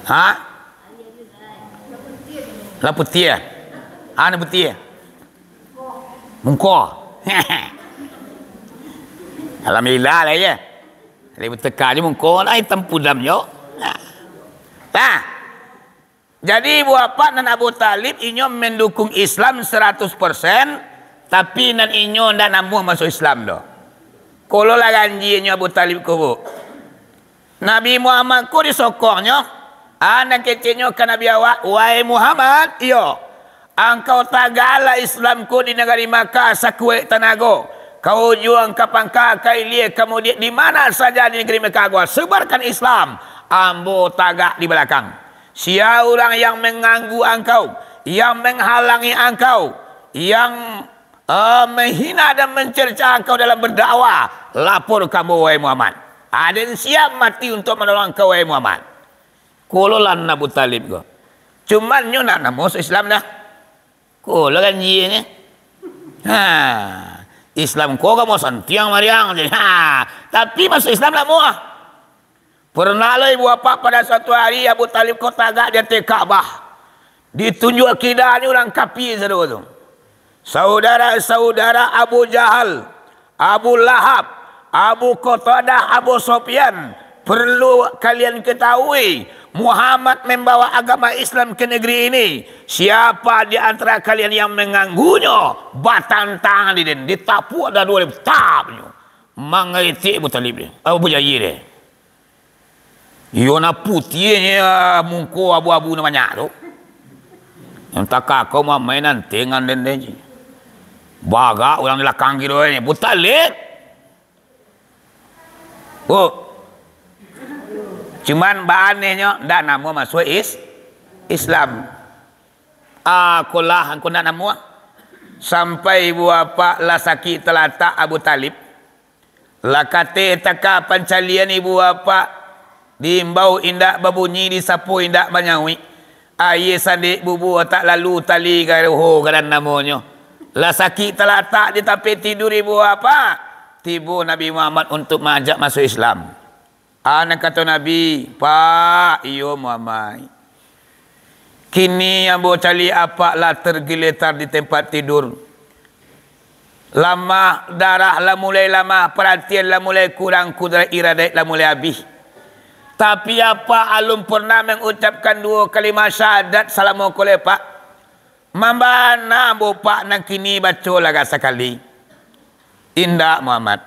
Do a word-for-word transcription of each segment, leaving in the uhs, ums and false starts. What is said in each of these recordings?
Ha? Lah putiah. Ha, nan putiah. Mungko. Alhamdulillah lah, ya. Lai bateka jo mungko, lah itam pudam jo. Nah. Nah. Jadi, Abu Apak nan Abu Talib, inyo mendukung Islam seratus persen, tapi nan inyo ndak namuah masuak Islam doh. Kolo lah ganjianyo Abu Talib ko, Bu. Nabi Muhammad ko disokongnyo, ah, nan keceknyo ka Nabi awak, "Wahai Muhammad, iyo, angkau tagaklah Islam ko di nagari Makkah sakuaik tanago, ka ujuang, ka pangka, ka ilia, ka mudiak, di mana saja di nagari Makkah ko, sebarkan Islam, ambo tagak di balakang. Sia urang yang mengganggu angkau, yang menghalangi angkau, yang, eh, menghina dan mencerca angkau dalam berdakwah, lapor ka ambo, wahai Muhammad. Aden siap mati untuk manolong angkau, wahai Muhammad." Kolo lah Abu Talib ko. Cuman nyo ndak namuah masuak Islam doh. Ko lah ganjianyo. Ha, Islam ko ka mau santiang mariang. Ha, tapi masuak Islam namuah. Pernah lo Abu Apak, pada suatu hari Abu Talib ko tagak di ateh Ka'bah. Ditunjuak kidanyo urang kapia sado tu. Saudara-saudara Abu Jahal, Abu Lahab, Abu Qatadah, Abu Sufyan, perlu kalian ketahui, Muhammad membawa agama Islam ke negeri ini. Siapa di antara kalian yang mengganggunyo, batantang di den, ditapuak dado-dua, tapnyo. Mangaritik Abu Talib deh, Abu Jahal deh. Iyo, nan putiahnyo mungko abu-abu nan banyak tu. Nan takakau mamai nan tengan den deh. Bagak urang di lakang kiro ni, Abu Talib. Oh. Cuman baanehnyo, ndak namuah masuak is-, Islam. Ah, ko lah, angko ndak namuah. Sampai Abu Apak lah sakik talatak Abu Talib. Lah kateh taka pancalian Abu Apak, diimbau indak babunyi, disapo indak manyauik. Aia sandek bubua tak lalu tali garoho gadang namonyo. Lah sakik talatak di tapi tidur Abu Apak, tibo Nabi Muhammad untuak maajak masuak Islam. Ah, nan kato Nabi, "Pak, iyo Muhammad. Kini ambo caliak apak lah tergeletar di tempat tidur. Lamah, darah lah mulai lamah, paratian lah mulai kurang, kudrat iradaik lah mulai abih. Tapi apak alun pernah mangucapkan duo kalimah syahadat salamo ko lai, Pak. Mambana ambo, Pak, nan kini baco lah agak sakali." "Indak, Muhammad.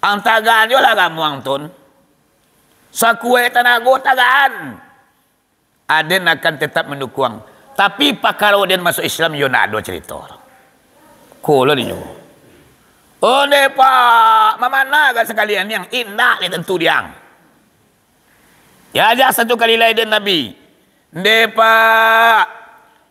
Ang tagaan jo lah agamo ang tun. Sakuaik tanago tagaan. Aden akan tetap mandukuang. Tapi pakaro den masuak Islam, iyo ndak ado carito." Ko lo dinyo. "Onde, Pak, mambana agak sakali niang, indak lai tantu diang." Diajak satu kali lai dek Nabi. "Ndeh, Pak,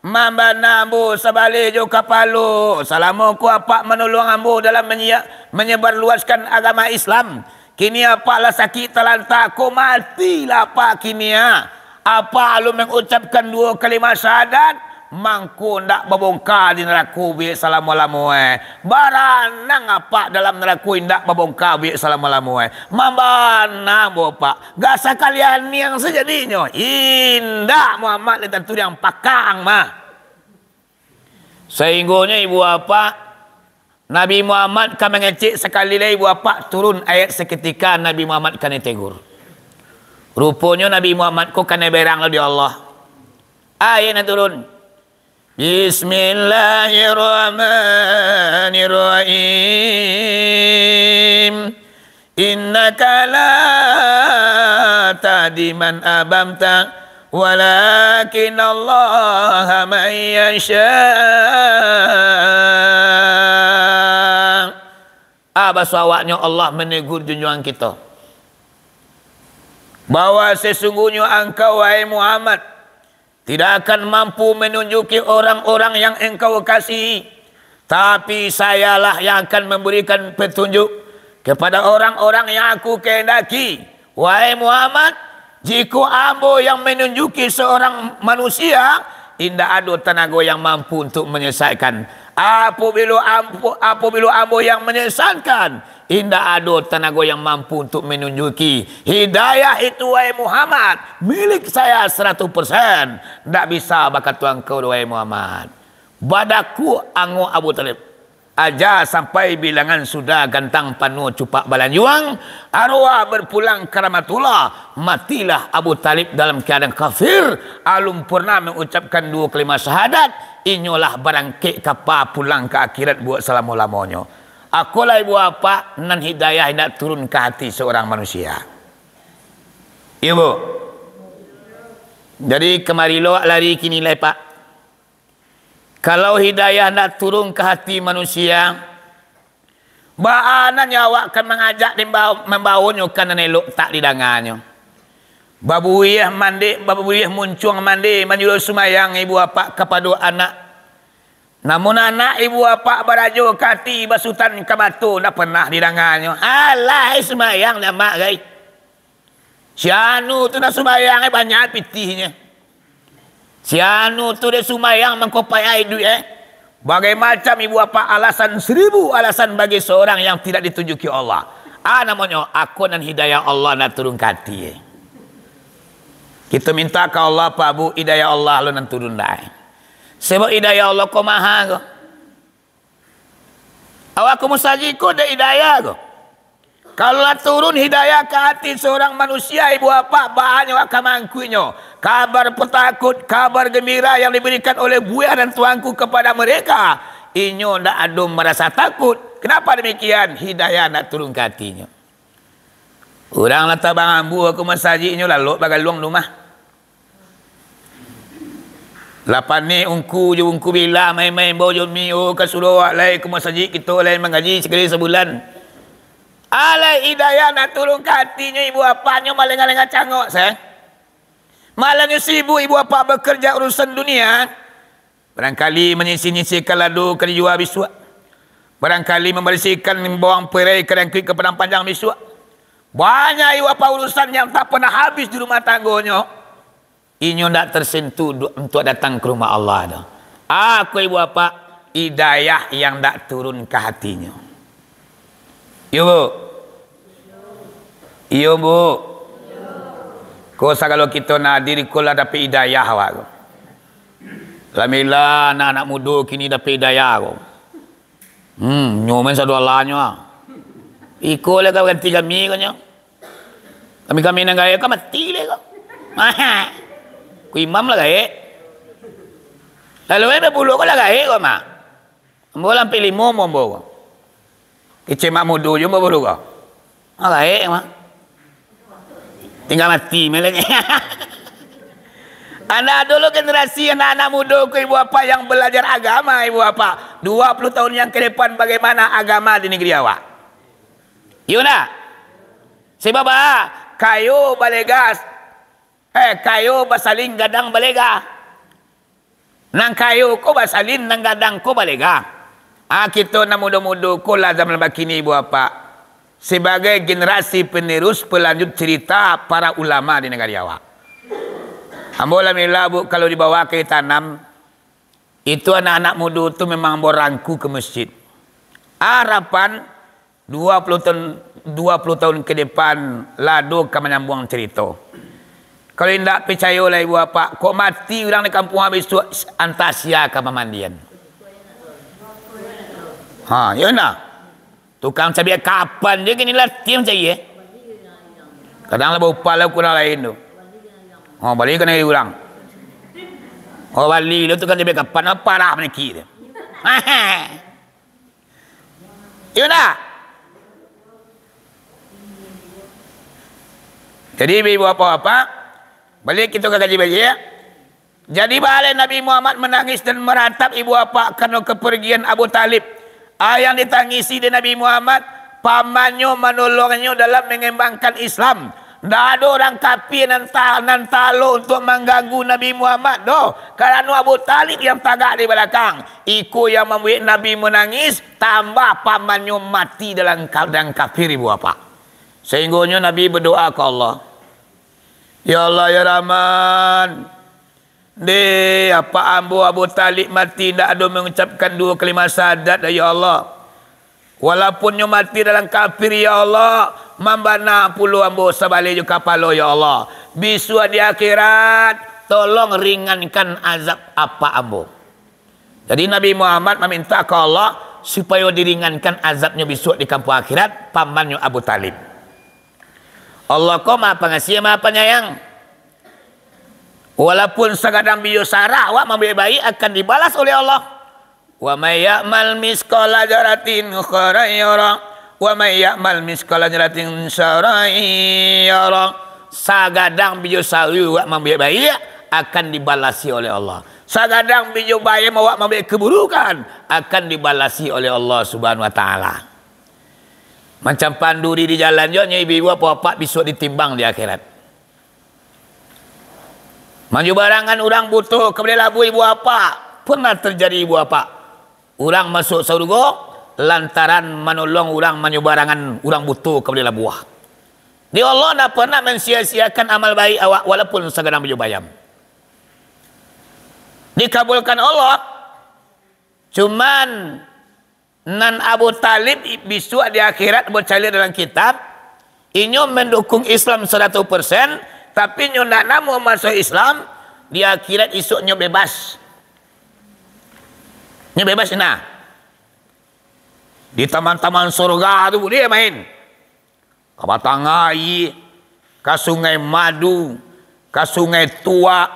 mambana ambo sabaleh jo kapalo. Salamo ko apak manolong ambo dalam manyia-, manyebarluaskan agama Islam. Kini apak lah sakik talanta ko, matilah apak kini, ah. Apak alun mangucapkan duo kalimah syahadat, mangko ndak babongka di narako buek salamo-lamo, eh. Baranang apak dalam narako, indak babongka buek salamo-lamo, eh. Mambana ambo, Pak. Gak sakalian niang sajadinyo. Indak, Muhammad, lai tantu diang pakang mah." Sainggonyo ibu apak, Nabi Muhammad ka mangecek sakali lai ibu apak, turun ayat saketika Nabi Muhammad kanai tegur. Ruponyo Nabi Muhammad ko kanai berang lo di Allah. Ayat nan turun. Bismillahirrahmanirrahim. Innaka la tahdi man ahbabta, walakinnallaha man yasha. Ah, baso awaknyo Allah manegur junjuangan kito, bahwa sesungguhnyo angkau, wahai Muhammad, tidak akan mampu menunjuki orang-orang yang engkau kasihi, tapi Sayalah yang akan memberikan petunjuk kepada orang-orang yang Aku kehendaki. Wahai Muhammad, jikok Ambo yang menunjuki seorang manusia, indak ado tanago yang mampu untuk menyesatkan. Apabila Ambo, apabila Ambo yang menyesatkan, Indak ado tanago yang mampu untuk manunjuki hidayah itu, wahai Muhammad, milik saya saratus persen. Ndak bisa bakato angkau, wahai Muhammad. Badaku angok Abu Thalib. Aja sampai bilangan sudah, gantang panuah cupak balanjuang, arwah berpulang ka rahmatullah, matilah Abu Thalib dalam keadaan kafir, alun pernah mengucapkan dua kalimat syahadat, inyolah barangkek kapa pulang ka akhirat buat salamo-lamonyo. Akolah ibu apak nan hidayah indak turun ka hati seorang manusia. Iyo, Bu. Jadi, kamari lo awak lari kini lai, Pak. Kalau hidayah ndak turun ka hati manusia, baa nan awak ka mangajak dek mambawonyo ka nan elok tak didanganyo? Babuih mandeh, babuih muncuang mandeh, manyuruah sumbayang ibu apak kapado anak. Namun anak ibu apak barajo ka ati, basutan ka mato, ndak pernah didanganyo. Alah, sumbayang ndak mak gai. Si anu tu nak sumbayang, eh, banyak pitihnyo. Si anu tu dek sumbayang mangko payah iduik, eh. Bagai macam ibu apak alasan, seribu alasan bagi seorang yang tidak ditunjuki Allah. Ah, namonyo, ako nan hidayah Allah nak turun ka ati, eh. Kito minta ka Allah, Pak Bu, hidayah Allah lo nan turun dai. Sebab hidayah Allah ko maha ko. Awak ka musajik ko dek hidayah ko. Kalau lah turun hidayah ka ati seorang manusia, ibu apak, baa nyo awak ka mangkuiknyo. Kabar petakut, kabar gembira yang diberikan oleh buya dan tuanku kepada mereka, inyo ndak ado marasa takut. Kenapa demikian? Hidayah ndak turun ka atinyo. Urang lah tabang ambu ka musajik, inyo lalok bagaluang di rumah. Lah panek ungku jo ungku bilah, main-main bao jo mi, oh, ka suruah awak lai ka musajik, kito lai mangaji sakali sabulan. Alai hidayah nak turun ka atinyo, ibu apaknyo malengah-lengah cangok, se. Malamnyo sibuk ibu apak bakarja urusan dunia. Barangkali manyisih-nyisihkan lado ka dijua bisuak. Barangkali mambarisihkan bawang perai ka diangkuik ka Padang Panjang bisuak. Banyak ibu apak urusan yang tak pernah habis di rumah tanggonyo. Inyo ndak tersentuh du-, untuak datang ka rumah Allah tu. Ako ibu apak, hidayah yang ndak turun ka hatinyo. Iyo, Bu? Iyo, Bu? Ko sagalo kito nan hadir ko lah dapek hidayah awak ko. Alhamdulillah, anak-anak mudo kini dapek hidayah ko. Hmm, nyo main sadoalahnyo ah. Iko lah ka ganti kami ko nyo. Kami-kami nan gaek ka mati lai ko. Ko imam lah gaek. Lalu eh, bapulo ko lah gaek ko, Mak. Ambo lah ampek limo umua ambo ko. Kecek Mak mudo juo ambo baru ko. Ah, gaek, Mak. Tingga mati, melek. Anak dulu generasi anak-anak mudo ko, ibu apak, yang belajar agama, ibu apak. Dua puluh tahun yang ke depan, bagaimana agama di negeri awak? Iyo ndak? Sebab ah, kayo balegas. Eh, kayo basalin, gadang balega. Nan kayo ko basalin, nan gadang ko balega. Ah, kito nan mudo-mudo ko lah zaman bakini, ibu apak, sabagai generasi penerus pelanjut cerita para ulama di nagari awak. Ambo alhamdulillah, Bu, kalau dibawa ka ditanam, itu anak-anak mudo tu memang ambo rangku ka masjid. Harapan dua puluh tahun, dua puluh tahun ke depan, lah ado ka manyambuang carito. Kalau indak picayo lah, ibu apak, kok mati urang di kampuang bisuak, antah sia ka pamandian. Ha, iyo nah. Tukang cabiak kapan je kini lah tiang cari, eh. Kadang lah baupah lah kurang lain tu. Oh, bali ka nagari urang. Oh, bali lo tukang cabiak kapan, parah maniki tu. Iyo ndak? Jadi, ibu-ibu, bapak-bapak, baliak kito ka kaji baliak. Jadi, baa lai Nabi Muhammad manangis dan maratap, ibu apak, karano kapargian Abu Thalib. Ah, yang ditangisi dek Nabi Muhammad, pamannyo manolongnyo dalam mangembangkan Islam. Ndak ado urang kapia nan ta-, nan talok untuak mangganggu Nabi Muhammad doh, karano Abu Thalib yang tagak di balakang. Iko yang mambuek Nabi manangis, tambah pamannyo mati dalam keadaan kafir, ibu apak. Sahinggonyo Nabi badoa ka Allah, "Ya Allah, ya Rahman, deh, apak ambo Abu Thalib mati, ndak ado mangucapkan duo kalimat syahadat, ya Allah. Walaupun nyo mati dalam kafir, ya Allah, mambana pulo ambo sabaliak jo kapalo, ya Allah. Bisuak di akhirat, tolong ringankan azab apak ambo. Jadi, Nabi Muhammad maminta ka Allah supayo diringankan azabnyo bisuak di kampuang akhirat, pamannyo Abu Thalib. Allah ko Maha Pangasih, Maha Panyayang. Walaupun sagadang bijo sarah awak mambuek baiak, akan dibalas oleh Allah. "Wa may ya'mal misqala dzarratin khairan yarah, wa may ya'mal misqala dzarratin syarran yarah." Sagadang bijo sawi awak mambuek baiak, akan dibalasi oleh Allah. Sagadang bijo bayam awak mambuek keburukan, akan dibalasi oleh Allah Subhanahu wa Taala. Mancampan duri di jalan jo, nyo ibu-ibu apak-apak bisuak ditimbang di akhirat. Manjubarangan urang buto ka baleh labuah, ibu apak. Pernah terjadi, ibu apak. Urang masuak sarugo lantaran manolong urang manjubarangan urang buto ka baleh labuah. Di Allah ndak pernah mensia-siakan amal baik awak walaupun sagadang bijo bayam. Dikabulkan Allah. Cuman, nan Abu Thalib bisuak di akhirat, ambo caliak dalam kitab, inyo mendukung Islam saratus persen, tapi nyo ndak namuah masuak Islam, di akhirat isuak nyo bebas. Nyo bebas, nah. Di taman-taman surga tu buliah main. Ka batang aia, ka sungai madu, ka sungai tuak,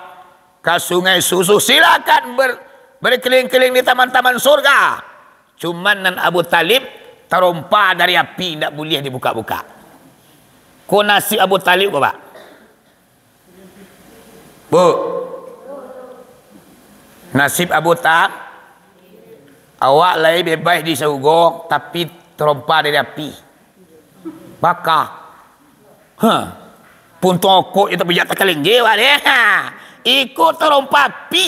ka sungai susu, silakan ber-, berkeliling-keliling di taman-taman surga. Cuman nan Abu Thalib tarompa dari api, indak buliah dibukak-bukak. Ko nasib Abu Thalib ko, Pak? Bu, nasib Abu Thalib, awak lai bebas di sarugo, tapi tarompa dari api. Baka. Huh. Puntung okok je tapijak takalengge awak deh. Ha. Iko tarompa api.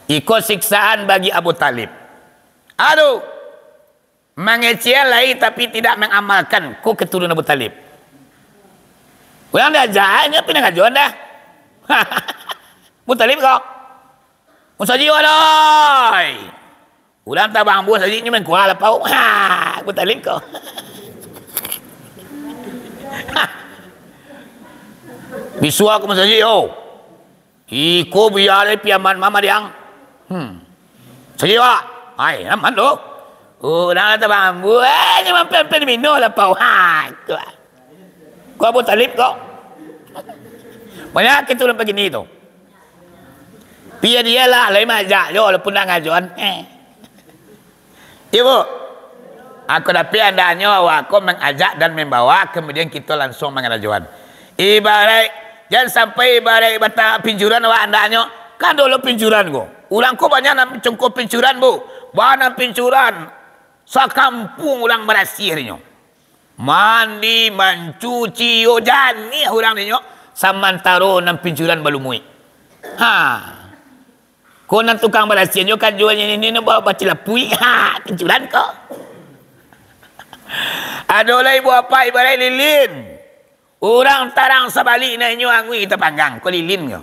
Iko siksaan bagi Abu Thalib. Aduh. Mangecekan lai, tapi tidak mengamalkan. Ko keturunan Abu Thalib. Urang diajak, nyo pindah ngajuan dah. Abu Thalib ko. Musajik wadai. Urang tabang ambuah sajik nyo mengkuah lapau. Ha, Abu Thalib ko. Bisuak ko musajik, yo. Iko biar piaman mama diang. Hmm. Sajo, Pak. Ai, aman tu. Oh, dah kata bambu. Eh, ni mampir-mampir minum lah, Pak. Ha, tu. Ko Abu Talib ko. Banyak itu urang pagini tu. Pia dia lah, lain majak jo, walaupun dah ngajuan. Eh. Iyo, Bu. Aku dapik andaknyo awak ko mangajak dan mambawa, kemudian kito lansuang mangarajoan. Ibaraik, jan sampai ibaraik batang pinjuran awak andaknyo, kan dulu pinjuran ko. Urang ko banyak nan congko pinjuran, Bu. Bana pinjuran, sakampuang urang barasiah dinyo. Mandi, mancuci, yo janiah urang dinyo, samantaro nan pinjuran balumuik. Ha. Ko nan tukang barasiah nyo kajuanyo ni, ni, ni, ba-, bacilapuik. Ha, pinjuran ko. Ado lai buah apak ibaraik lilin. Urang tarang sabalik na inyo angui tapanggang, ko lilin ko.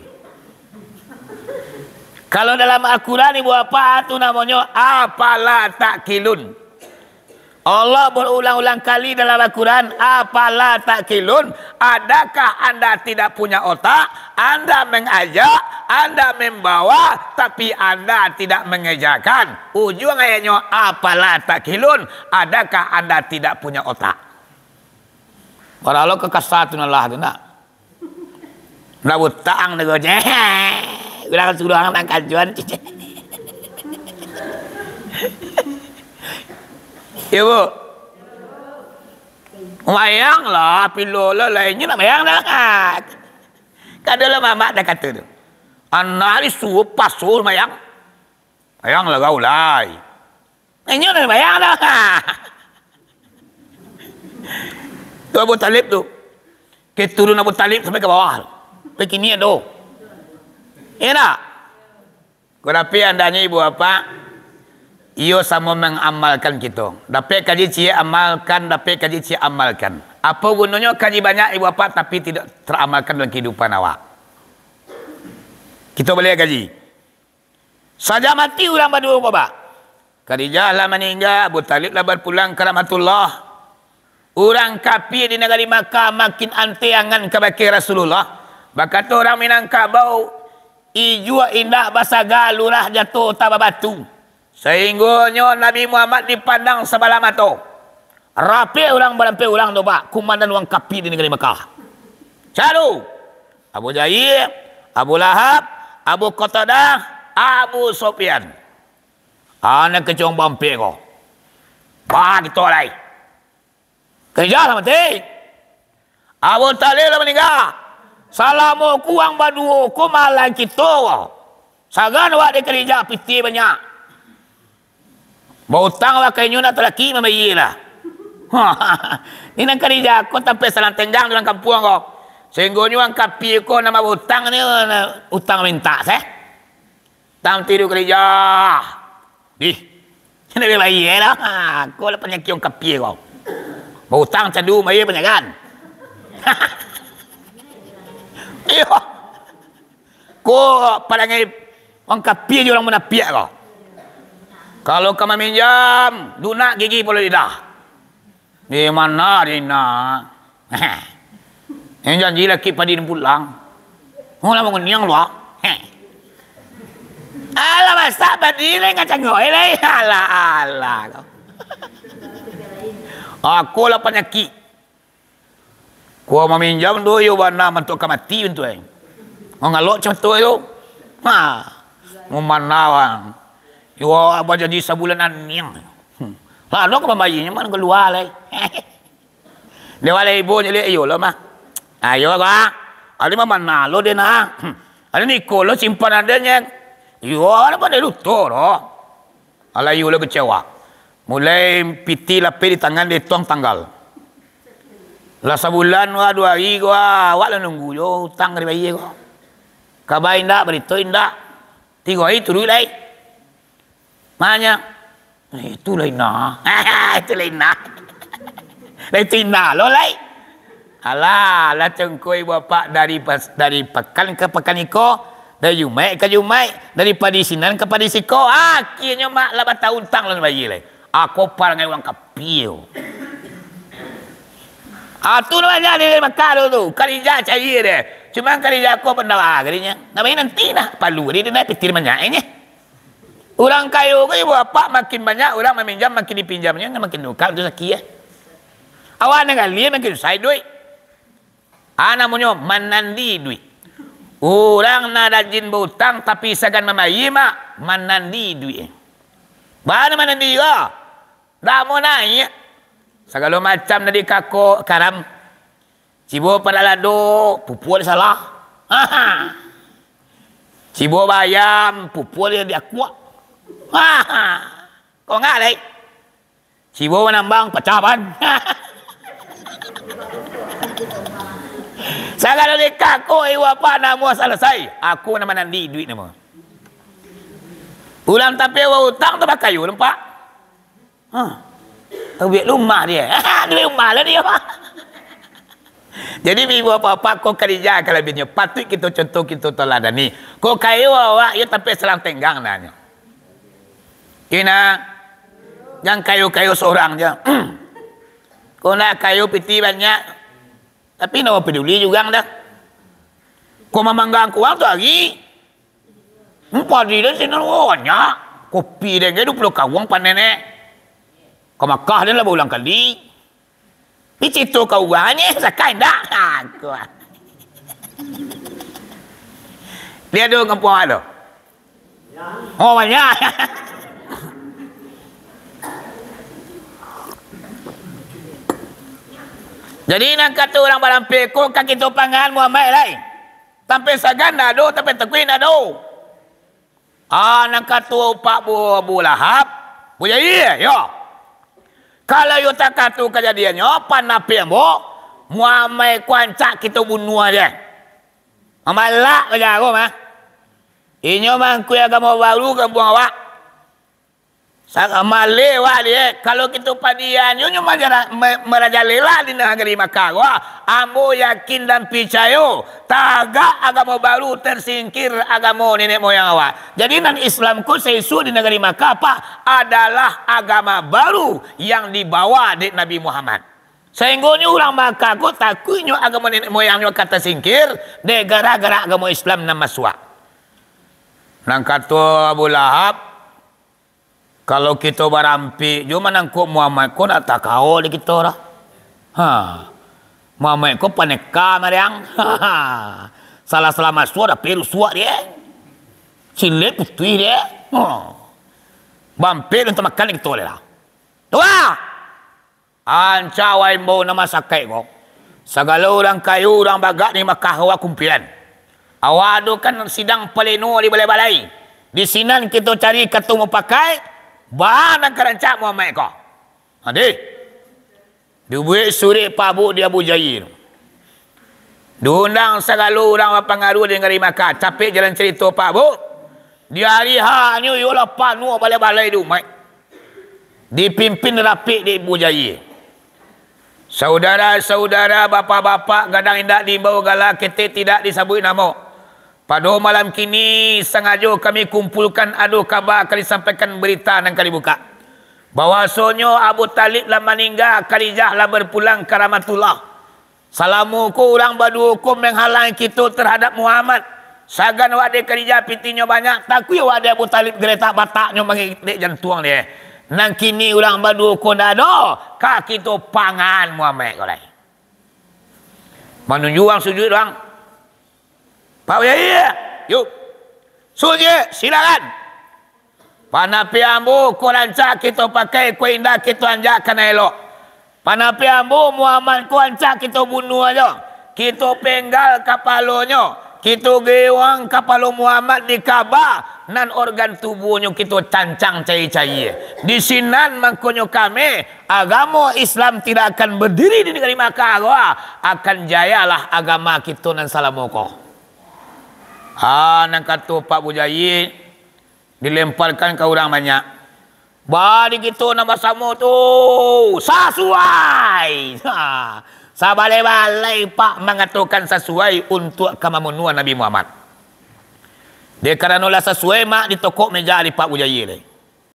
Kalau dalam Al-Quran, ibu apak, tu namonyo afala ta'qilun. Allah berulang-ulang kali dalam Al-Quran, "Afala ta'qilun? Adakah anda tidak punya otak? Anda mengajak, anda membawa, tapi anda tidak mengerjakan." Ujung ayatnyo, "Afala ta'qilun? Adakah anda tidak punya otak?" Padahal kekasar tu nalah tu nak. Lah butang tu, ceh. Urang suruah urang kajuan, ceh. Iyo, Bu. Mayang lah, pilo lah, lah inyo nak mayang dah. Kada lah mamak dah kato tu. Anak disuruh pasuh mayang. Mayang lah gaulai. Inyo nak mayang dah. Tu Abu Talib tu. Keturun Abu Talib sampai ka bawah tu. Sampai kini ado. Iyo tak? Ko dapik andaknyo ibu apak, iyo samo mangamalkan kito. Dapik kaji ciek amalkan, dapik kaji ciek amalkan. Apo gunonyo kaji banyak ibu apak, tapi tidak teramalkan dalam kehidupan awak? Kito baliak kaji. Saja mati urang baduo ko, Pak. Khadijah lah maningga, Abu Thalib lah bapulang ka rahmatullah. Urang kapia di nagari Makkah makin anteh angan kabake Rasulullah. Bakato urang Minangkabau, "Ijuak indak basaga, lurah jatuah tababatu." Sainggonyo Nabi Muhammad dipandang sabalah mato. Rapek urang barampek urang tu, Pak, kumandan urang kapia di nagari Makkah. Salu, Abu Jahil, Abu Lahab, Abu Qatadah, Abu Sufyan. Anak kecong bampek ko. Bah, kito lai. Khadijah lah mati. Abu Thalib lah maningga. Salamo kuang baduo ko malang kito ko. Sagan awak di Khadijah, pitih banyak. Bautang awak ka inyo nak talaki mambayia lah. Ni nan Khadijah ko tampek salang tenggang dalam kampuang ko. Sainggonyo urang kapia ko nan bautang ni, utang mintak seh. Tang tidu Khadijah. Dih. Nak bayia lah. Ha, ko lah panyakik urang kapia ko. Bautang cadu, bayia panyagan. Iyo. Ko parangai urang kapia jo urang munapiak ko. Kalau ka maminjam, lunak gigi palo lidah. Di mana di nak? Yang janji laki padi dan pulang. Oh, lah manguniang lu, ah. Alah, masak padi lai ngacangok, eh, lai. Alah, alah, kau. Aku lah panyakik. Kua maminjam tu, iyo bana mantuak ka mati tu, eh. Mangalok cam tu, tu. Ha. Mau mana, bang? Iyo, abah janji sabulan aniang. Hmm. Lah, ado ka pambayinyo, man kalua lai. Dia walai ibu nyo liak, iyo lo mah. Ayo, Kak. Ada mah mana lo dia nak? Hmm. Ada niko lo simpan adanya. Iyo, ada pandai luto lo. Alah, iyo lo kecewa. Mulai pitih lapeh di tangan, dia tuang tanggal. Lah sabulan, wah, dua hari ko, wah, awak lah nunggu jo utang dari bayi ko. Kabar indak, barito indak. Tigo hari turuik lai. Manya, "Eh, itu lain nah." Itu lain nah. Lain itu inah lo lai. Alah, lah cengkoi bapak dari pas, dari pakan ka pakan iko, dari Jumaik ka Jumaik, dari padi sinan ka padi siko. Akhirnyo mak lah batahun tang lah bayi lai. Ako parangai urang kapia. Ah, tu lah banyak di Makkah tu, tu. Khadijah cari dia. Cuma Khadijah ko pendawa kalinya. Namanya nanti nah, palu dia, dia nak pitir banyak ini. Urang kayo ko ibu bapak makin banyak, urang maminjam makin dipinjamnyo, makin nukar tu sakik, eh. Awak nan gali makin susah duit. Ah, namonyo manandi duit. Urang nan rajin bautang tapi sagan mambayia, mak, manandi duit. Bana manandi ko? Damo naiak. Sagalo macam dari kako karam. Cibo parak lado, pupua salah. Cibo bayam, pupua di akuak. Kok nggak, lai? Cibo manambang, pacah ban. Sagalo dikakoi, wapak namo salasai. Aku nan manandi duit namo. Ulang tapi utang tu bakayo nampak. Ha. Duit rumah dia. Duit rumah lah dia. Jadi, ibu bapak, ko Khadijah kalabiahnyo. Patuik kito contoh, kito taladani. Ko kayo awak, yo tampek salang tenggang nanyo. Kina, jan kayo-kayo sorang je. Ko nak kayo pitih banyak, tapi ndak peduli jugang dah. Ko mamanggang kuang tu hari. Padi den sinan banyak. Kopi den ge duo puluah kawang panen, eh. Ka Makkah den lah baulang kali. Pi cito ka urang nyo, sakai ndak? Aku. Dia ado kampuang ado. Oh, banyak. Jadi, nan kato urang barampek ko ka kito pangan Muhammad lai. Tampek sagan ndak ado, tampek takuik ndak ado. Ah, nan kato Pak Bu, Abu Lahab, Bu Jahil, yo. Kalau yo takato kajadiannyo, pandapat ambo, Muhammad ko rancak kito bunuah je. Mamalak ka jaro mah. Inyo mangkui agamo baru kampuang awak. Sangat maleh wak, dek. Kalau kito padian, nyo, nyo manjara-, ma-, marajalela di nagari Makkah ko, ambo yakin dan picayo, tagak agamo baru, tersingkir agamo nenek moyang awak. Jadi, nan Islam ko saisuak di nagari Makkah, Pak, adalah agama baru yang dibawa dek Nabi Muhammad. Sainggonyo urang Makkah ko takuiknyo agamo nenek moyangnyo ka tasingkir, dek gara-gara agamo Islam nan masuak. Nan kato Abu Lahab, "Kalau kito barampik jo manangkok Muhammad ko, ndak takao dek kito doh. Ha. Muhammad ko paneka mariang. Salah-salah masuak, dapek rusuak dek. Silek putuih dek. Ha. Barampik nan tamakan dek kito lai lah." Tu ah! Ancak awak imbau nan masakik ko. Sagalo urang kayo, urang bagak di Makkah awak kumpian. Awak adokan sidang paleno di balai-balai. Di sinan kito cari kato mupakaik, baa nan ka rancak Muhammad ko. Ade. Dibuek surek Pak Buk di Abu Jahil. Diundang sagalo urang bapangaruah di nagari Makkah. Capek jalan carito, Pak Buk. Di ari H nyo, iyolah panuah balai-balai di umaik. Dipimpin rapek dek Abu Jahil. Saudara-saudara, bapak-bapak, gadang indak diimbau gala, ketek tidak disabuik namo. Pado malam kini, sangajo kami kumpulkan, ado kaba ka disampaikan, berita nan ka dibukak. Bahwasonyo Abu Talib lah maningga, Khadijah lah berpulang ka rahmatullah. Salamo ko urang baduo ko manghalangi kito tarhadap Muhammad. Sagan awak dek Khadijah, pitinyo banyak, takuik awak dek Abu Talib, garetak bataknyo mangidek jantuang dek. Nan kini urang baduo ko ndak ado, ka kito pangan Muhammad ko lai. Manunjuang sujuik doang. Pak Yai, yuk. Sujuik, silakan. Panampiak ambo ko rancak kito pakai, ko indak kito anjak ka nan elok. Panampiak ambo Muhammad ko rancak kito bunuah jo. Kito penggal kapalonyo, kito gewang kapalo Muhammad di Ka'bah, nan organ tubuahnyo kito cancang cayia-cayia. Di sinan mangkonyo kami, agamo Islam tidak akan berdiri di nagari Makkah ko, akan jayalah agama kito nan salamo ko. Ha, nan kato Pak Bujayid, dilemparkan ka urang banyak. Baa di kito nan basamo tu, sasuai! Ha, sabalai-balai Pak mangatokan sasuai untuak ka mamunuah Nabi Muhammad. Dek karano lah sasuai, mak ditokok meja di Pak Bujayid lai.